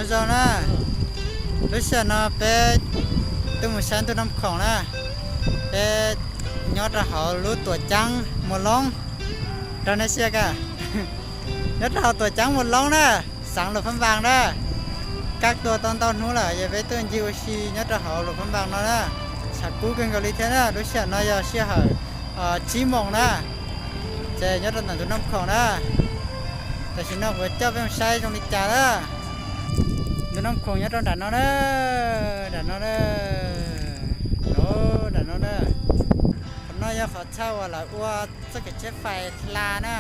Nyob zoo na, lub sij hawm no peb tuaj mus saib ntug Naj Khoom na, peb nyob rau hauv lub tuam ceeb Muas Loob, rau nej saib ka, nyob rau hauv tuam ceeb Muas Loob na, xeev Luam Phab Npas na. Kaj tua tau ntau hnub lawm, yog peb tuaj ncig ua si nyob rau hauv Luam Phab Npas no na. Tshav kub kawg nkaus li thiab na, lub sij hawm no yog sij hawm tsib moos na, ces nyob rau ntawm ntug Naj Khoom na. Tam sim no kuv coj peb mus saib zoo li cas na. Ntug Naj Khoom nyob rau nram no na, nram no na, nram no na. Qhov no yog qhov chaw uas lawv ua txoj kev tsheb fais hla na.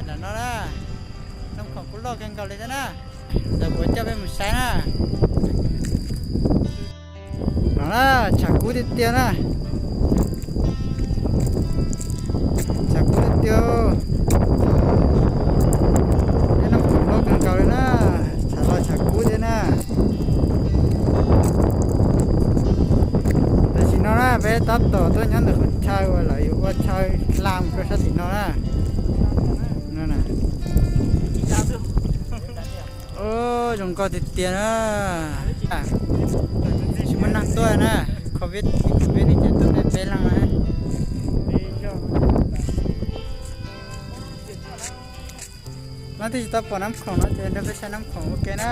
Nram no na, Naj Khoom kuj loj kawg nkaus li thiab na. Ntawd kuv coj peb mus saib na. No na, tshav kub tiag tiag na. Tshav kub tiag tiag. Naj Khoom loj kawg nkaus li na. Tshav los tshav kub thiab na. Tam sim no na peb tab tom tuaj nyob ntawm qhov chaw uas lawv yuav ua chaw hla mus rau sab tim no na. Zoo nkauj tiag tiag na. Tsis muaj neeg tuaj na, covid, covid ne ces tuaj peb peb leeg na. Leej twg tsis tau pom Naj Khoom no ces nrog peb saib Naj Khoom ua ke na.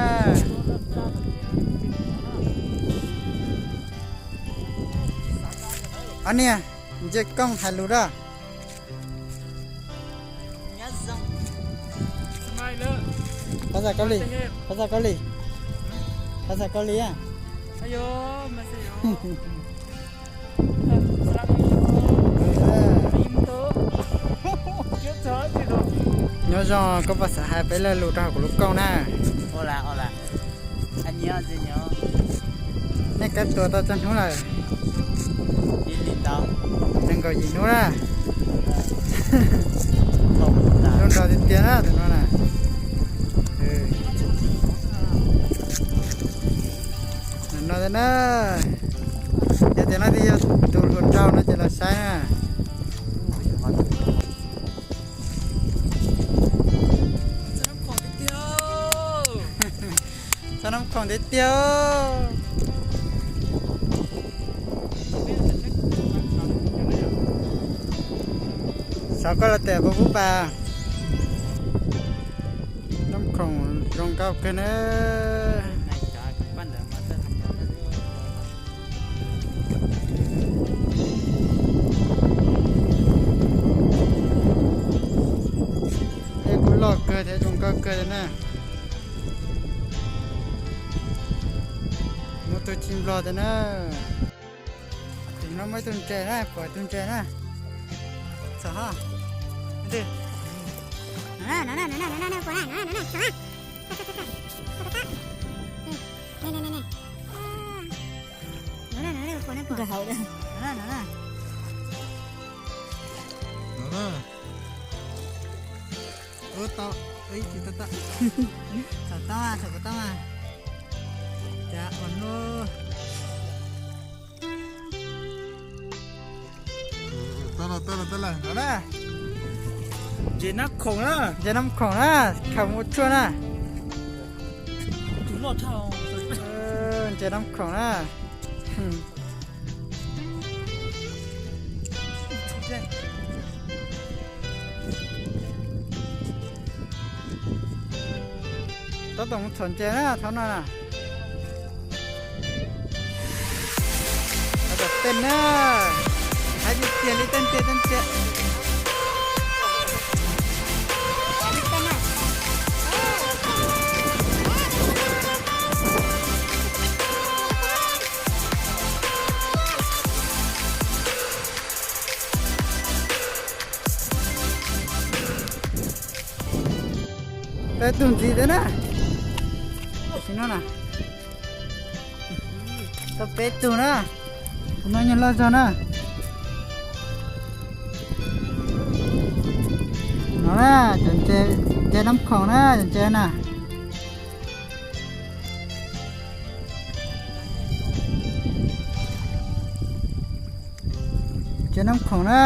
Ob niag, nce kooj hais lus da. Phas xas Kaus Lim, Phas xas Kaus Lim, Phas xas Kaus Lim a. Nyob zoo, koj puas xav hais peb lo lus rau hauv kuv lub kooj na? Nej kaj tua tau tsawg hnub lawm? Nees nkaum yim hnub na. Zoo nraug tiag tiag na tus no na. No na, yog tias leej twg yog tus hluas nraug no ces los saib na. Txog Naj Khoom tiag tiag. Xyov koj los tias puas pub pas. Naj Khoom zoo nkauj kawg na. Dej kuj loj kawg thiab zoo nkauj kawg thiab na. Muaj tus tsis nplog thiab na. Tim no muaj ib tug ntses na, pom ib tug ntses na. Txog ho. Nkag hauv da. Tau, tsis tau, tau. Txog tau, txog tau. Cas ua no. Tau lawm, tau lawm, tau lawm, no na. Ntses Naj Khoom na, ntses Naj Khoom na, khaws mus ua tshuaj na. Ntses Naj Khoom na. Tab tom mus txhom ntses na, thaum no na. Tab tom tej na. Haib tiag tiag li, tej ntses, tej ntses. Peb tug ntxiv thiab na. Tam sim no na, tau peb tug na. Tus no nyuag loj zog na. No na, cov ntses, ntses Naj Khoom na, cov ntses na. Ntses Naj Khoom na.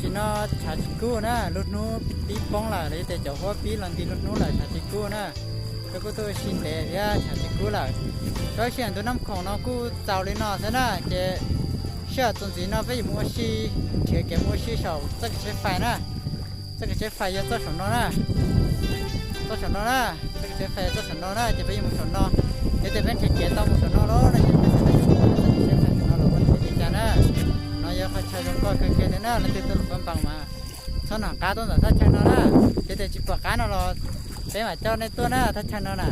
Tam sim no tshav tsis kub na, lub hnub pib poob lawm los yog tias cov huab pib los nti lub hnub lawm, tshav tsis kub na. Rau kuj tuaj ua si ntev thiab tshav tsis kub lawm. Rau sij hawm ntu Naj Khoom no kuj txaus li no xwb na, ces sij hawm txuas ntxiv no peb yuav mus ua si, nrhiav kev mus ua si saum txoj kev tsheb fais na. Txoj kev tsheb fais yog txoj saum no na, txoj saum no na, txoj kev tsheb fais txoj saum no na, ces peb yuav mus saum no. Yog tias peb nrhiav kev tau mus saum no lawm no ces peb yuav mus txoj kev tsheb fais saum no los ua nrhiav li cas na. No yog qhov chaw zoo nkauj kawg kiag li na, leej twg tuaj Luam Phaj Npas mas txhob nov qab tuaj ntawm thaj chaw no na. Yog tias tsis pom qab no los peb mam coj nej tuaj na, thaj chaw no na.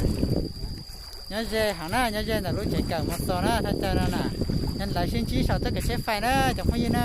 Nyob ze heev na, nyob ze ntawm lub tsev kawm Mos Xos na, thaj chaw no na. Yog lawv sib ntsib saum txoj kev tsheb fais na cov phooj ywg na.